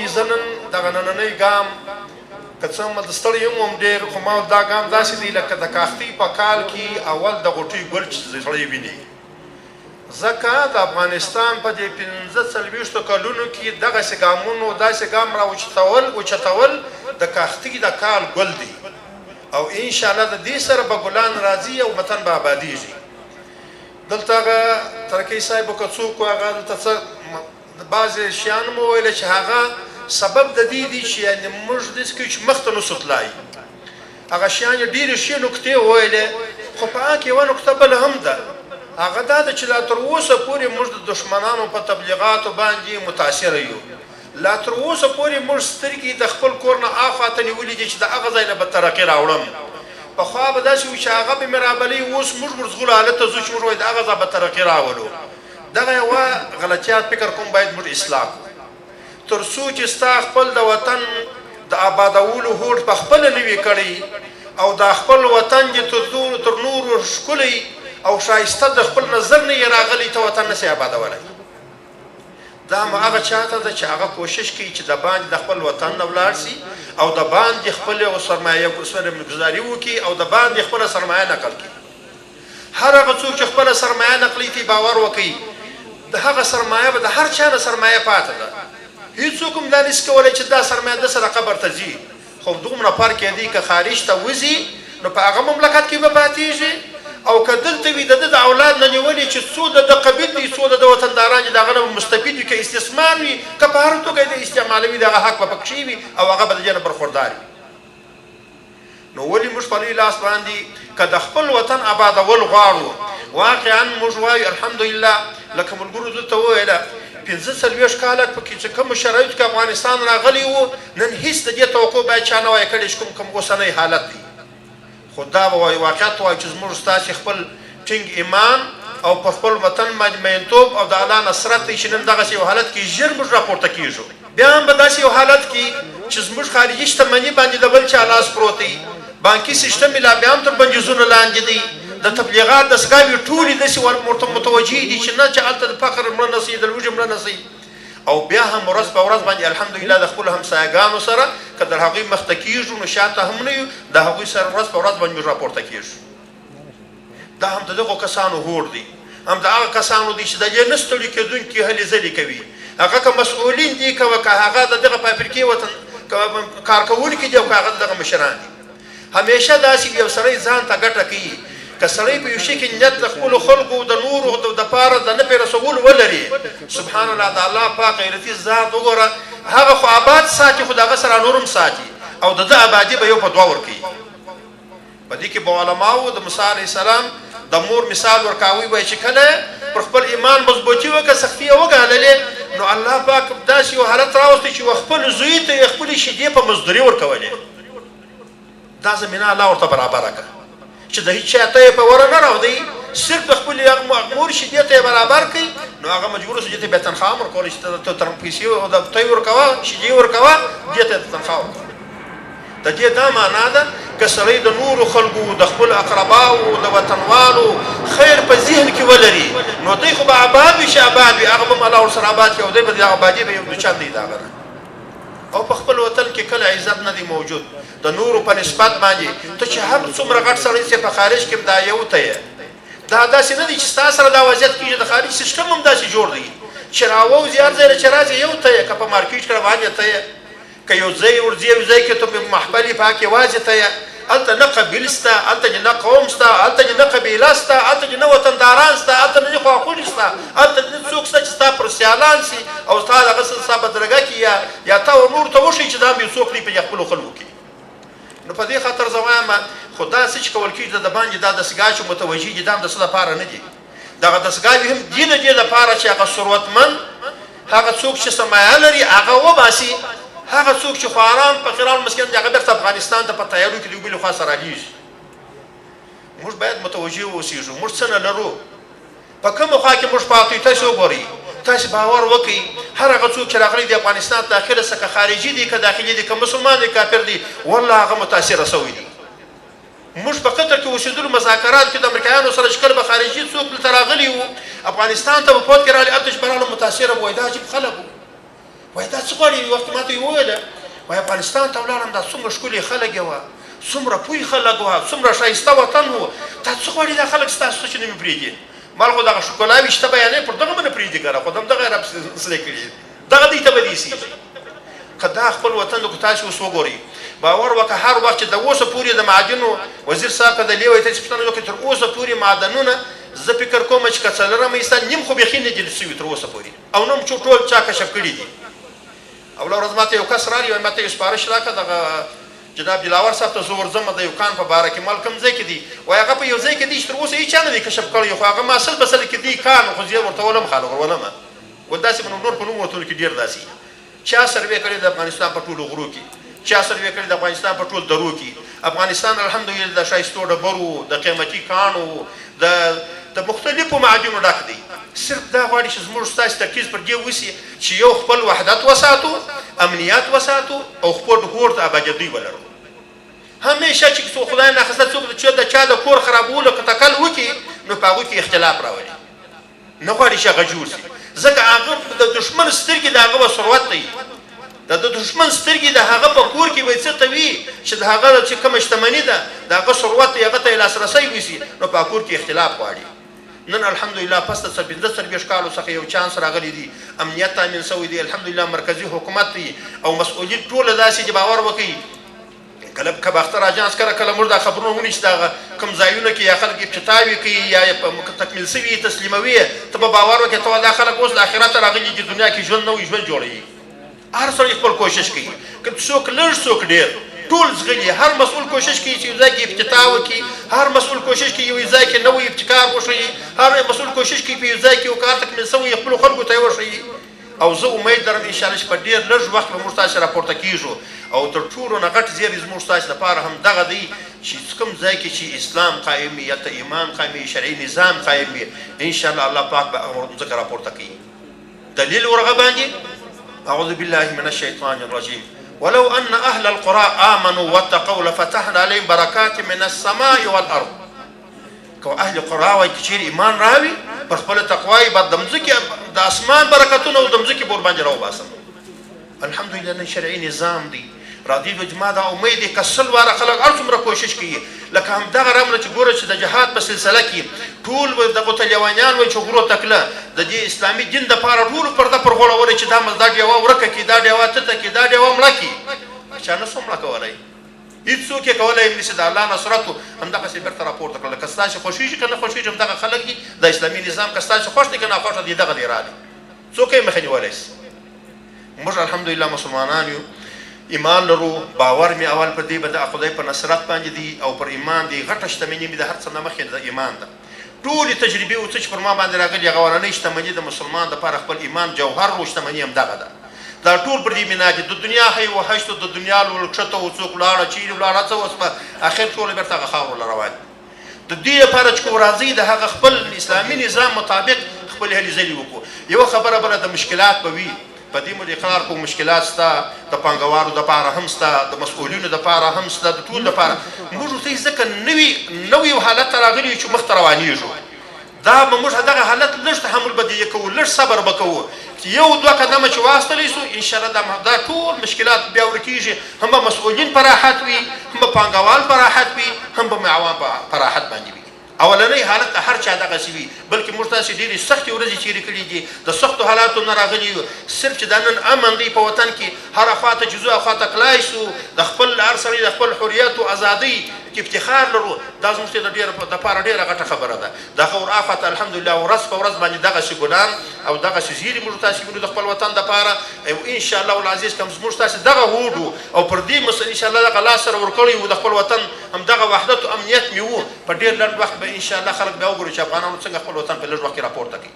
زه نن دغه نننی ګام که څه هم ستړی هم وم ډېر، خو ما دا ګام داسې دی لکه د کاختۍ په کال کې اول د غوټۍ ګل چې سړی ویني. ځکه د افغانستان په دې 45 کلونو کې دغسې ګامونو داسې ګام را اوچتول د کاختۍ د کال ګل دی، او انشاءالله د دې سره به ګلان راځي او وطن به آبادیږي. دلته هغه ترکۍ صاحب که څوک و، هغه دلته څه بعضې شیان مو ویل چې هغه سبب د دې دی چې یعنې موږ داسې کوو چې مخته نه شو تلای. هغه شیان یې ډېرې ښې نکتې وویلې، خو په هغه کې یوه نکته بله هم ده، هغه دا ده چې لا تر اوسه پورې موږ د دښمنانو په تبلیغاتو باندې متاثره یو. لا تر اوسه پورې موږ سترګې د خپل کور نه اخوا ته نیولې دي چې د هغه ځای نه به ترقي راوړم. پخوا به داسې وو چې هغه به مې رابلوي، اوس موږ ورځغلو هلته ځو چې موږ وایو د هغه ځای به ترقي راولو. دغه یوه غلطیا فکر کوم باید موږ اصلاح کړو، تر څو چې ستا خپل د وطن د آبادولو هوډ په خپله نه وي کړی او دا خپل وطن دې تر نورو ښکلی او ښایسته د خپل نظر نه یې راغلی، ته وطن نه شې آبادولی. دا هم هغه چاته ده چې هغه کوشش کوي چې د باندې د خپل وطن نه ولاړ شي او د باندې خپل سرمایه ګزاري وکړي او د باندې خپله سرمایه نقل کړي. هر هغه څوک چې خپله سرمایه نقلوي، ته باور وکړئ د هغه سرمایه به د هر چا نه سرمایه پاته ده. هیڅوک هم دا نشي کولی چې دا سرمایه د سره قبر ته ځي، خو دومره فرق یې دی که خارج ته وځي نو په هغه مملکت کې به پاتېږي، او که دلته وي د ده د اولاد نه نیولې چې څو د ده قبیل دی، څو د ده وطنداران دي، د هغه نه به مستفید وي، که استثمار وي، که په هره توګه یې دی استعمالوي، د هغه حق به پکښې وي او هغه به د دې نه برخوردار وي. نو ولې موږ په لوی لاس باندې که د خپل وطن آبادول غواړو، واقعا موږ وایو الحمدلله، لکه ملګرو دلته وویله 45 کاله پکې چې کومو شرایطو کې افغانستان راغلی وو، نن هیڅ د دې توقع باید چا نه وای کړې چې کوم کوم اوسنی حالت دی. خو دا به وایو واقعیت وایو چې زموږ ستاسې خپل ټینګ ایمان او پر خپل وطن باندې مینتوب او د الله نصرت دی چې نن دغسې یو حالت کې ژر موږ راپورته کېږو. بیا هم به داسې یو حالت کې چې زموږ خارجي شتمني باندې د بل چا لاس پروت دی، بانکي سیستم یې لا بیا هم تر بندیزونو لاندې دی، د تبلیغات دستګاوې ټولې داسې ورته متوجه دي چې نه چې هلته د فقر مړه نه شئ، د لوږې مړه نه شئ، او بیا هم ورځ په ورځ باندې الحمدلله د خپلو همسایه ګانو سره که در هغوی مخته کېږو نو شاته هم نه یو، د هغوی سره ورځ په ورځ باندې موږ راپورته کېږو. دا هم د دغو کسانو هوډ دی، هم د هغه کسانو دی چې د دې نه ستړي کېدونکي هلې ځلې کوي، هغه که مسؤلین دي، که هغه د دغه فابریکې وطن کارکوونکي دي، او که هغه د دغه مشران دي. همیشه داسې یو سړی ځان ته ګټه کوي. که سړی په یو شي کې نیت د خپلو خلکو د نورو دپاره د نه پرې رسولو ولري، سبحان الله، د الله پاک غیرتي ذات وګوره، هغه خو آباد ساتي، خو د هغه سره نور هم ساتي، او د ده آبادي به یو په دوه ورکوي. په دې کې به علماوو د موسی علیه السلام د مور مثال ورکاوی، وایي چې کله پر خپل ایمان مضبوطي وکړه، سختي یې وګاللې، نو الله پاک داسې یو حالت راوستی چې خپل زوی ته یې خپلې شیدې په مزدوري ورکولې. دا زمینه الله ورته برابره کړه چې د هیڅ چا ته یې په وره نه راودی، صرف د خپلې مور شیدې ته یې برابر کړي، نو هغه مجبور شو چې ته بیا تنخوا هم ورکولی چې ته تر پیسې ته یې ورکوه، شیدې ورکوه، دې ته یې تنخوا ورکوه. د دې دا معنا ده که سړی د نورو خلکو، د خپلو اقرباو، د وطنوالو خیر په ذهن کې ولري، نو دی خو به آباد وي چې آباد وي، هغه به هم الله ورسره آباد کړي، او دی به د آبادي به یو دوچان دی د هغه نه. او په خپل وطن کې کله عزت نه دی موجود د نورو په نسبت باندې، ته چې هر څومره غټ سړی سې په خارج کې هم دا یو ته یې. دا داسې نه دی چې ستا سره دا وضعیت کېږي، د خارج سیستم هم داسې جوړ دی چې راووځي هر ځای له چې راځي یو ته یې، که په مارکیټ کې روان یې ته یې، که یو ځای ورځې یو ځای کې ته په محفل یې پاکې یوازې ته یې، هلته نه قبیل سته، هلته دې نه قوم سته، هلته دې نه قبیله سته، هلته دې نه وطنداران سته، هلته نه دې خواخوږي سته، هلته دې نه څوک سته چې ستا پر سیالان سي او ستا دغه څه ستا بدرګه کړي یا تا و نورو ته وښيي چې دا هم یو څوک دی په دې خپلو خلکو کې. نو په دې خاطر زه وایم خو دا څه چې کول کېږي د باندې دا دستګاه چې متوجه دي، دا هم د څه لپاره نه دي. دغه دستګاوې هم دي د دې لپاره چې هغه ثروتمند، هغه څوک چې سرمایه لري هغه وباسي، هغه څوک چې خواران فقیران مسکینان دي هغه بېرته افغانستان ته په تیارو کې د یو بلې خوا سره رالیږي. موږ باید متوجه اوسېږو، موږ څه نه لرو، په کومه خوا کې موږ پاتې یو. تاسې وګورئ، تاسې باور وکړئ، هر هغه څوک چې راغلی دی افغانستان ته داخله څه، که خارجي دی که داخلي دی، که مسلمان دی کافر دی، والله هغه متاثره شوی دی. موږ په قطر کې اوسېدلو، مذاکرات کې د امریکایانو سره چې کله به خارجي څوک دلته راغلي وو افغانستان ته، په پوځ کې راغلي، هلته چې به راغله متاثره وو، وایي دا عجیب خلک وو. وایي دا څه غواړي؟ یو وخت ماته یې وویل، وایي افغانستان ته ولاړم، دا څومره ښکلي خلک یې وه، څومره پوی خلک وه، څومره ښایسته وطن و، دا څه غواړي دا خلک ستاسو څه چې نه مې پرېږدي؟ مال خو دغه ښکلاوې شته بیانې پر دغه به نه پرېږدي که نه، خو همدغه یې راپسې سرې کړي، دغه دوی ته به دې سي. که دا خپل وطن د تاسو اوس وګورئ، باور وکړه هر وخت چې د اوسه پورې د معادنو وزیر صاحب که د لېوی تاسې پوښتنه وکړئ، تر اوسه پورې معدنونه زه فکر کوم چې که څلورمه حصه نیم خو بیخي نه دي شوي تر اوسه پورې، او نه هم ټول چا کشف کړي دي. اوله ورځ ماته یو کس راغی، وایي ماته یو سپارښت راکړه، دغه جناب دلاور صاحب ته زه ورځم د یو کان په باره کې، مال کوم ځای کې دی؟ وایي هغه په یو ځای کې دی چې تر اوسه هیچا نه دی کشف کړی، خو هغه ما سل په سل کې دی کان، خو زه یې ورته ولم خاله ورولم. ول داسې په نور په نوم وطنو کې ډېر داسې چا سروې کړې د افغانستان په ټولو غرو کې، چا سروې کړې د افغانستان په ټول درو کې. افغانستان الحمدلله د ښایستو ډبرو، د قیمتي کاڼو، د مختلفو معادنو ډک دی. صرف دا غواړي چې زموږ ستاسې ترکیز پر دې وشي چې یو خپل وحدت وساتو، امنیت وساتو او خپل هوډ ته ابادېدوی ولرو. همیشه چې څوک خدای ناخواسته څوک د چا د کور خرابولو که تکل وکړي، نو په هغوی کې اختلاف راولي، نه غواړي چې هغه جوړ شي، ځکه هغه د دښمن سترګې د هغه به ثروت دی، د دښمن سترګې د هغه په کور کې به څه ته وي چې د هغه چې کومه شتمني ده، د هغه ثروت دی، هغه ته یې لاسرسی وشي، نو په کور کې اختلاف غواړي. نن الحمدلله پس د 45 کالو څخه یو چانس راغلی دی، امنیت تامین شوی دی الحمدلله، مرکزي حکومت دی او مسؤلیت ټول داسې چې باور وکړي. کله که باختر اژانس کله کله موږ دا خبرونه ونیسي چې دغه کوم ځایونه کې یا خلک افتتاح کوي یا یې تکمیل شوي تسلیموي، ته به باور وکړې، ته دا خلک اوس د آخرته راغلي دي، دنیا کې ژوند نوی ژوند جوړوي. هر سړی خپل کوشش کوي، که څوک لږ څوک ډېر، ټول ځغلي. هر مسؤل کوشش کوي چې یو ځای کې افتتاح وکړي، هر مسؤل کوشش کوي یو ځای کې نوی ابتکار وښيي، هر مسؤل کوشش کوي په یو ځای کې یو کار تکمیل شوی خپلو خلکو ته یې وښيي. او زه امید لرم انشاءالله چې په ډېر لږ وخت به موږ تاسې راپورته کېږو، او تر ټولو نه غټ زیری زموږ ستاسې لپاره هم دغه دی چې کوم ځای کې چې اسلام قایم وي، هلته ایمان قایم وي، شرعي نظام قایم وي، انشاءالله الله پاک به هغه مځکه راپورته کوي. دلیل ورغه باندې اعوذ بالله من الشیطان الرجیم ولو ان اهل القرى آمنوا واتقوا لفتحنا عليهم برکات من السماء والارض. که اهل قرا وای که چیرې ایمان راوي پر خپله تقوا یې به د مځکې د اسمان برکتونه او د مځکې به ورباندې راوباسم. الحمدلله نن شرعي نظام دی راځي، نو زما دا امید دی که 100 واره خلک هر څومره کوشش کوي، لکه همدغه رمله چې ګوره چې د جهاد په سلسله کې ټول دغو ته لیونیان وایي چې غرو ته کله د دې اسلامي دین دپاره ټولو پرده پر غوړولې چې دا دا ډېوه ورکه کړي، دا ډېوه تته کړي، دا ډېوه مړه کړي، چا نه سو مړه کولی، هیڅوک یې کولی هم نشي. د الله نصرت همدغسې بېرته راپورته کړل. که ستاسې خوښېږي که نه خوښېږي همدغه خلک دي، د اسلامي نظام که ستاسې خوښ دی که ناخوښه دی، دغه دی راغی، څوک یې مخه نیولی شي؟ موږ الحمدلله مسلمانان یو، ایمان لرو، باور مې اول په دې به د خدای په نصرت باندې دی او پر ایمان دی. غټه شتمني مې د هر څه نه مخکې د ایمان ده. ټولې تجربې او څه چې پر ما باندې راغلي، هغه اولنۍ شتمني د مسلمان دپاره خپل ایمان جوهر و شتمني همدغه ده. دا ټول پر دې بنا دي، د دنیا هی و هشت د دنیا لوړ کښته و څوک ولاړه چیرې ولاړه څه وسوه، اخر ټول بېرته هغه خاورو له روان دي. د دې لپاره چې کوم راځي د هغه خپل اسلامي نظام مطابق خپلې هلې ځلې وکړو. یوه خبره بله د مشکلات به وي، په دې موږ اقرار کوو، مشکلات شته، د پانګوالو دپاره هم شته، د مسؤلینو دپاره هم شته، د ټولو دپاره. موږ ورته ځکه نوي حالت ته راغلي یو چې مخته روانېږو. دا به موږ دغه حالت لږ تحمل به دې کوو، لږ صبر به کوو چې یو دوه قدمه چې واستلی شو انشاءالله دا ټول مشکلات بیا ورکېږي. هم به مسؤلین په راحت وي، هم به پانګوال په راحت وي، هم به عوام په راحت باندې وي. اولنۍ حالت ته هر چا دغسې وي، بلکې موږ تاسې ډېرې سختې ورځې تېرې کړې دي، د سختو حالاتو نه راغلي یو. صرف چې دا نن امن دی په وطن کې، هره خوا ته چې ځو هغه خوا ته کلای شو، د خپل هر سړي د خپل حریت او ازادۍ افتخار لرو، دا زموږ ته د ډېر دپاره ډېره غټه خبره ده. دغه ور اخوا ته الحمدلله ورځ په ورځ باندې دغسې ګلان او دغسې زیري موږ تاسې وینو د خپل وطن دپاره. او انشاءالله العزیز که زموږ تاسې دغه هوډ و او پر دې انشاءالله دغه لاس سره ورکړی و، د خپل وطن همدغه وحدت او امنیت مې و، په ډېر لنډ وخت به انشاءالله خلک بیا وګوري چې افغانانو څنګه خپل وطن په لږ وخت کې راپورته کوي.